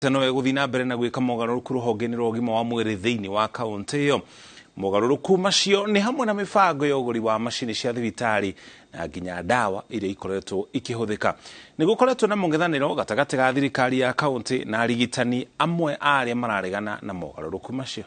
No ĩgũthiĩ na mbere na gwĩka mogarũrũku rũhonge-inĩ rwa ũgima wa mwĩrĩ thĩinĩ wa kaũntĩ ĩyo. Mogarũrũku macio nĩ hamwe na mĩbango ya ũgũri wa macini cia thibitarĩ na nginya ndawa iria ikoretwo ikĩhũthĩka. Nĩ gũkoretwo na mũng'ethanĩro gatagatĩ ga thirikari ya kaũntĩ na arigitani amwe a arĩa mararegana na mogarũrũku macio.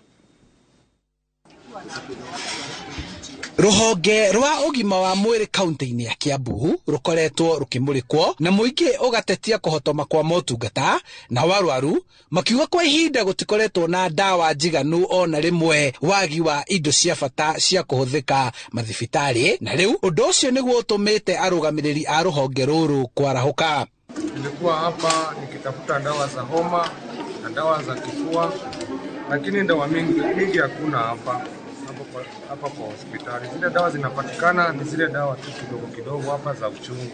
Rũhonge rwa ũgima wa mwĩrĩ kaunti-inĩ ya Kiambu rũkoretwo rũkĩmũrĩkwo na mũingĩ ũgatetia kũhotoma kwa motungata na arwaru makiuga kwa ihinda gũtikoretwo na ndawa njiganu ona rĩmwe, wagi wa indo cia bata cia kũhũthĩka mathibitarĩ, na rĩu ũndũ ũcio nĩguo ũtũmĩte arũgamĩrĩri a rũhonge rũrũ kwarahũka. Nilikuwa hapa nikitafuta dawa za homa na dawa za kifua, lakini dawa mingi mingi hakuna hapa hapa kwa hospitali. Zile dawa zinapatikana ni zile dawa tu kidogo kidogo hapa za uchungu,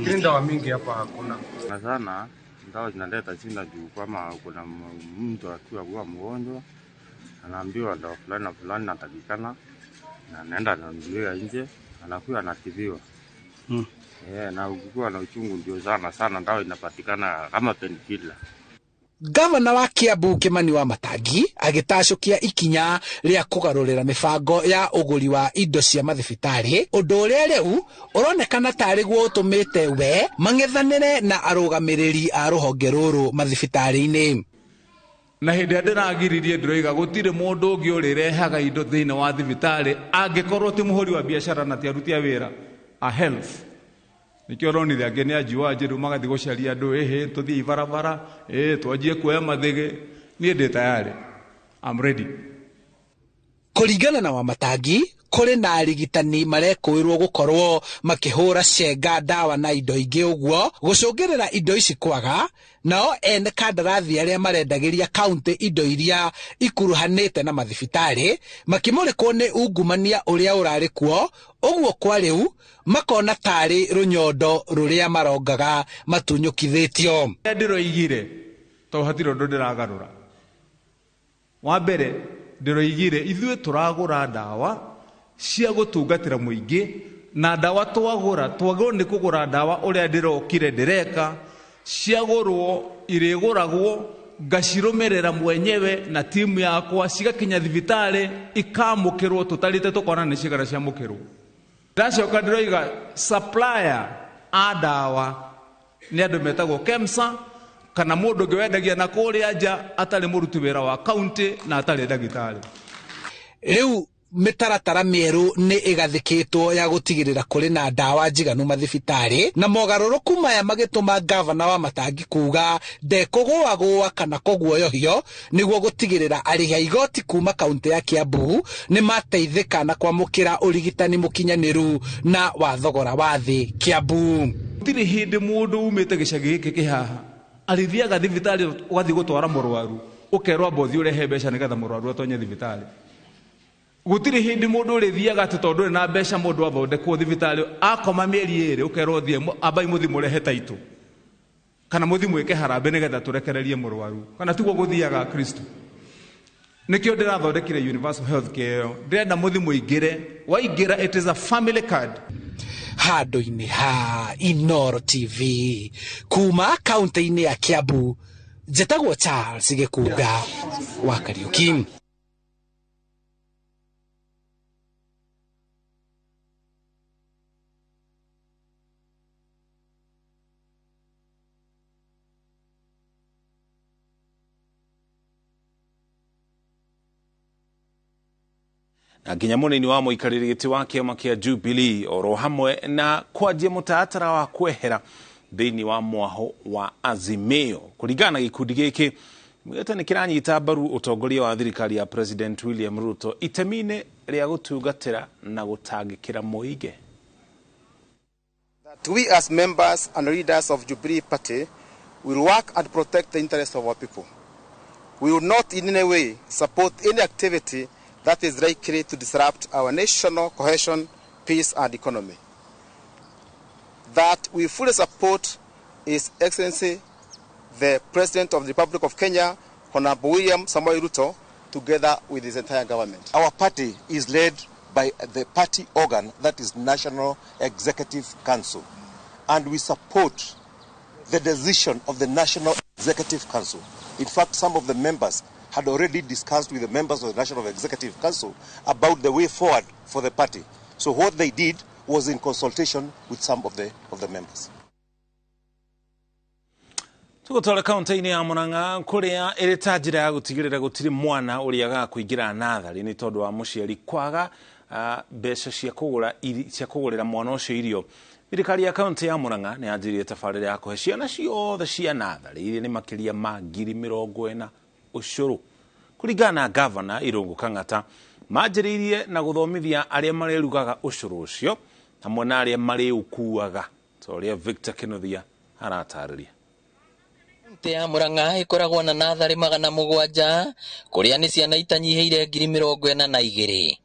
lakini dawa mingi hapa hakuna. Sana sana dawa zinaleta shida juu kama kuna mtu akiwa kuwa mgonjwa anaambiwa dawa fulani na fulani natakikana, na anaenda ananunulia nje, anakuwa anatibiwa. Na ukikuwa na uchungu ndio sana sana dawa inapatikana kama painkiller. Gavana wa Kiambu Kimani Wamatangi agĩtacũkia ikinya rĩa kũgarũrĩra mĩbango ya ũgũri wa indo cia mathibitarĩ, ũndũ ũrĩa rĩu ũronekana tarĩ guo ũtũmĩte we mang'ethanĩre na arũgamĩrĩri a rũhonge rũrũ mathibitarĩ-inĩ. Na hĩndĩ ĩrĩa ndĩragiririe ndĩroiga gũtirĩ mũndũ ũngĩ ũrĩrehaga indo thĩinĩ wa thibitarĩ angĩkorwo ti mũhũri wa biacara na ti aruti a wĩra a health. Nikio ronire angĩ nĩ anjiwa njĩru magathiĩ gũcaria andũ, ĩhĩ tũthiĩ ibarabara, ĩĩ twanjie kuoya mathĩgĩ. Niĩ ndĩ tayari, I'm ready. Kũringana na Wamatangi, kũrĩ na arigitani marekũĩrwo gũkorwo makĩhũra cenga ndawa na indo ingĩ ũguo gũcũngĩrĩra indo ici kwaga, nao ene kandarathi arĩa marendagĩria kaunti indo iria ikuruhanĩte na mathibitarĩ makĩmũrĩkwo nĩ ungumania ũrĩa ũrarĩ kuo, ũguo kwa rĩu makona tarĩ rũnyondo rũrĩa marongaga matunyũkithĩtio. Ndĩroigire tondũ hatirĩ ũndũ ndĩragarũra. Wa mbere ndĩroigire ithuĩ tũragũra ndawa cia gũtungatĩra mũingĩ, na ndawa twagũra twagĩrĩirwo nĩ kũgũra ndawa ũrĩa ndĩrokire ndĩreka, ciagũrwo irĩgũragwo ngacirũmĩrĩra mwenyewe na timu yakwa, cigakinya thibitarĩ ikamũkĩrwo tũtarĩte tũkona nĩ cigana ciamũkĩrwo. Ndacoka ndĩroiga supplier a ndawa nĩ andũ metagwo KEMSA kana mũndũ ũngĩ wendagia na kũrĩa nja atarĩ mũruti wĩra wa kaunti na atarĩ ndagĩtarĩ. Rĩu mĩtaratara mĩerũ nĩ ĩgathĩkĩtwo ya gũtigĩrĩra kũrĩ na ndawa njiganu mathibitarĩ, na mogarũrũku maya magĩtũma gavana Wamatangi kuga ndekũgũagũa kana kũguoyohio nĩguo gũtigĩrĩra arĩhi a igoti kuma kaunti ya Kiambu nĩ mateithĩka na kwamũkĩra ũrigitani mũkinyanĩru na wa thogora wa thĩ Kiambu. Gũtirĩ hĩndĩ mũndũ umĩte gĩcagi gĩkĩ kĩ haha arĩthiaga thibitarĩ ũgathiĩ gũtwara mũrwaru ũkerwo amba ũthiĩ ũrehe mbeca nĩgetha mũrwaru atonye thibitarĩ. Gũtirĩ hĩndĩ mũndũ ũrĩthiaga atĩ tondũ ndũrĩ na mbeca mũndũ athondekwo thibitarĩ akoma mĩeri ĩrĩ ũkerwo thiĩ ambai mũthiĩ mũrehe taitũ kana mũthiĩ mwĩke harambĩ nĩgetha tũrekererie mũrwaru, kana tiguo gũthiaga Kristo. Nĩkĩo ndĩrathondekire universal health care ĩyo, ndĩrenda mũthiĩ mũingĩre, waingĩra it is a family card. Handũ-inĩ ha Inooro TV kuma kaunti-inĩ ya Kiambu, njĩtagwo Charles Gĩkunga wa Kariuki. Na nginya mũnini wa mũikarĩri gĩtĩ wa kĩama kĩa Jubilee oro hamwe na kwanjia mũtaratara wa kwehera thĩinĩ wa mwaho wa Azimio. Kũringana na gĩkundi gĩkĩ, mũgĩte nĩ kĩranyita mbaru ũtongoria wa thirikari ya President William Ruto itemi-inĩ rĩa gũtungatĩra na gũtangĩkĩra mũingĩ. That we as members and leaders of Jubilee Party will work and protect the interests of our people. We will not in any way support any activity that is likely to disrupt our national cohesion, peace and economy. That we fully support His Excellency the President of the Republic of Kenya, Honorable William Samoei Ruto, together with his entire government. Our party is led by the party organ, that is National Executive Council, and we support the decision of the National Executive Council In fact, some of the members had already discussed with the members of the National Executive Council about the way forward for the party. So what they did was in consultation with some of the members. Tugutwara kaunti-inĩ ya Murang'a kũrĩa ĩrĩ ta njĩra ya gũtigĩrĩra gũtirĩ mwana ũrĩagaga kũingĩra natharĩ nĩ tondũ wa mũciari kwaga mbeca cia kũgũrĩra mwana ũcio irio. Thirikari ya kaunti ya Murang'a nĩ yanjirie tabarĩra ya kũhe ciana ciothe cia natharĩ iria nĩ makĩria ma 40,000 ũcũrũ. Kũringana na gavana Irũngũ Kang'ata, manjĩrĩirie na gũthomithia arĩa marĩrugaga ũcũrũ ũcio hamwe na arĩa marĩũkuaga, ta ũrĩa Victor Kĩnuthia aratarĩria. Kaunti ya Murang'a ĩkoragwo na natharĩ 700 kũrĩa nĩ ciana itanyihĩire 42,000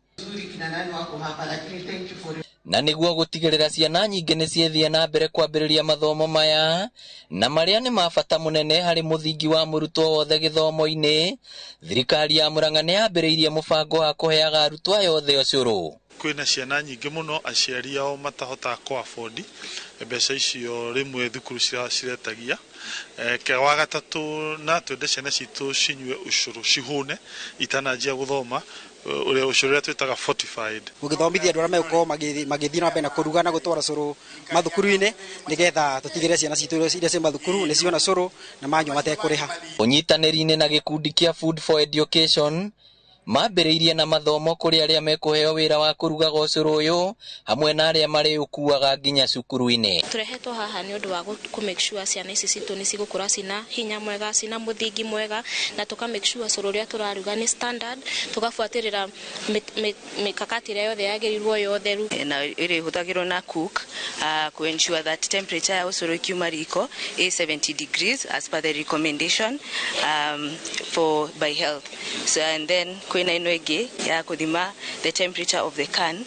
na nĩguo gũtigĩrĩra ciana nyingĩ nĩ ciĩthiĩ na mbere kwambĩrĩria mathomo maya na marĩa nĩ ma bata mũnene harĩ mũthingi wa mũrutwo wothe gĩthomo-inĩ. Thirikari ya Murang'a nĩ yambĩrĩirie mũbango wa kũheaga arutwo aya othe ũcũrũ. Kwĩna ciana nyingĩ mũno aciari ao matahotaga kũ afford mbeca icio rĩmwe thukuru ciretagia. Wa gatatũ, na twende ciana citũ cinyue ũcũrũ cihũne itananjia gũthoma, ũrĩa ũcũrũ ũrĩa twĩtaga fortified. Gũgĩthomithia andũ arĩa megũkorwo magĩthiĩ na mbere na kũruga na gũtwara cũrũ mathukuru-inĩ nĩgetha tũtigĩrĩre ciana citũ iria ciĩ mathukuru nĩ ciona cũrũ na manyua matekũrĩha. Ũnyitanĩri-inĩ na gĩkundi kĩa Food for Education mambĩrĩirie na mathomo kũrĩ arĩa mekũheo wĩra wa kũrugaga ũcũrũ ũyũ hamwe na arĩa marĩũkuaga nginya cukuru-inĩ. Tũrehetwo haha nĩ ũndũ wa kũ make sure ciana ici citũ nĩ cigũkũra cina hinya mwega, cina mũthingi mwega, na tũka make sure cũrũ ũrĩa tũraruga nĩ standard, tũgabuatĩrĩra mĩkakati ĩrĩa yothe yagĩrĩirwo ya ũtheru. Na ĩrĩa ĩhũthagĩrwo na cook ku ensure that temperature ya ũcũrũ ĩkiuma riko is 70 degrees as per the recommendation for by health. So and then kwina ino ĩngĩ ya kũthima the temperature of the can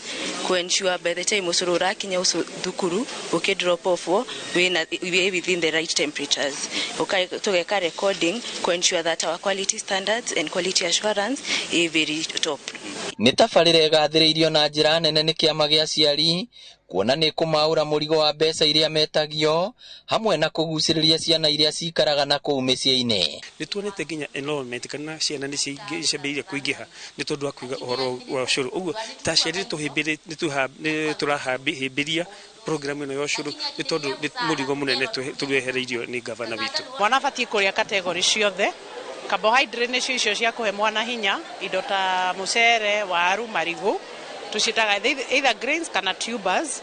ku ensure by the time ũcũrũ ũrakinya thukuru ũkĩ drop off wĩ within the right temperatures. Tũgeka recording ku ensure that our quality standards and quality assurance is very top. Nĩ tabarĩra ĩgathĩrĩirio na njĩra nene nĩ kĩama gĩa aciari kuona nĩ kũmaũra mũrigo wa mbeca iria metagio hamwe na kũgucĩrĩria ciana iria cikaraga na kũu mĩciĩ-inĩ. Nĩ tuonete nginya enrollment kana ciana nĩ ciambĩrĩirie kũingĩha nĩ tondũ wa kuiga ũhoro wa ũcũrũ. Ũguo ta aciari nĩ tũrahĩmbĩria program ĩno ya ũcũrũ nĩ tondũ nĩ mũrigo mũnene tũrehereirio nĩ gavana witũ. Mwana abatiĩ kũrĩa category ciothe. Carbohydrate nĩcio icio cia kũhe mwana hinya, indo ta mũcere, waru, marigũ, tũciĩtaga either grains kana tubers.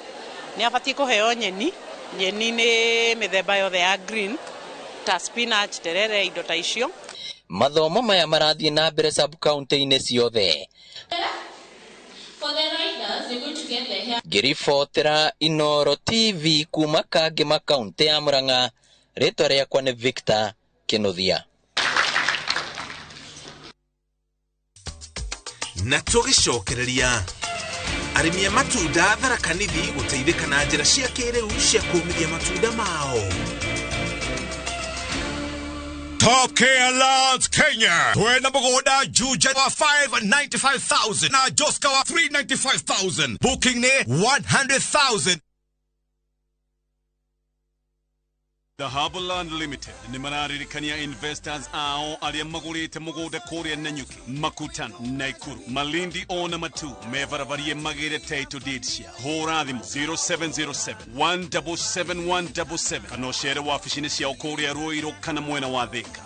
Nĩ abatiĩ kũheo nyeni, nyeni nĩ mĩthemba yothe ya green ta spinach, terere, indo ta icio. Mathomo maya marathiĩ na mbere sub-county-inĩ ciothe. Ngĩribotera Inooro TV kuma Kangema kaunti ya Murang'a, rĩtwa rĩakwa nĩ Victor Kĩnuthia. Na tũgĩcokereria arĩmi a matunda Tharaka Nithi gũteithĩka na njĩra cia kĩrĩu cia kũmithia matunda mao. Top Care Lands Kenya. Twena mũgũnda Juja wa 595,000 na Joska wa 395,000. Booking ne 100,000. The Harborland Limited nĩ mararirikania investors ao arĩa magũrĩte mũgũnda kũrĩa Nanyuki, Makutano, Naikuru, Malindi ona Matu mebarabariĩ magĩre title deed cia. Hũra thimũ 0707 177 177 kana ũcere wabici-inĩ ciao kũrĩa Ruiru kana mwena wa Thika.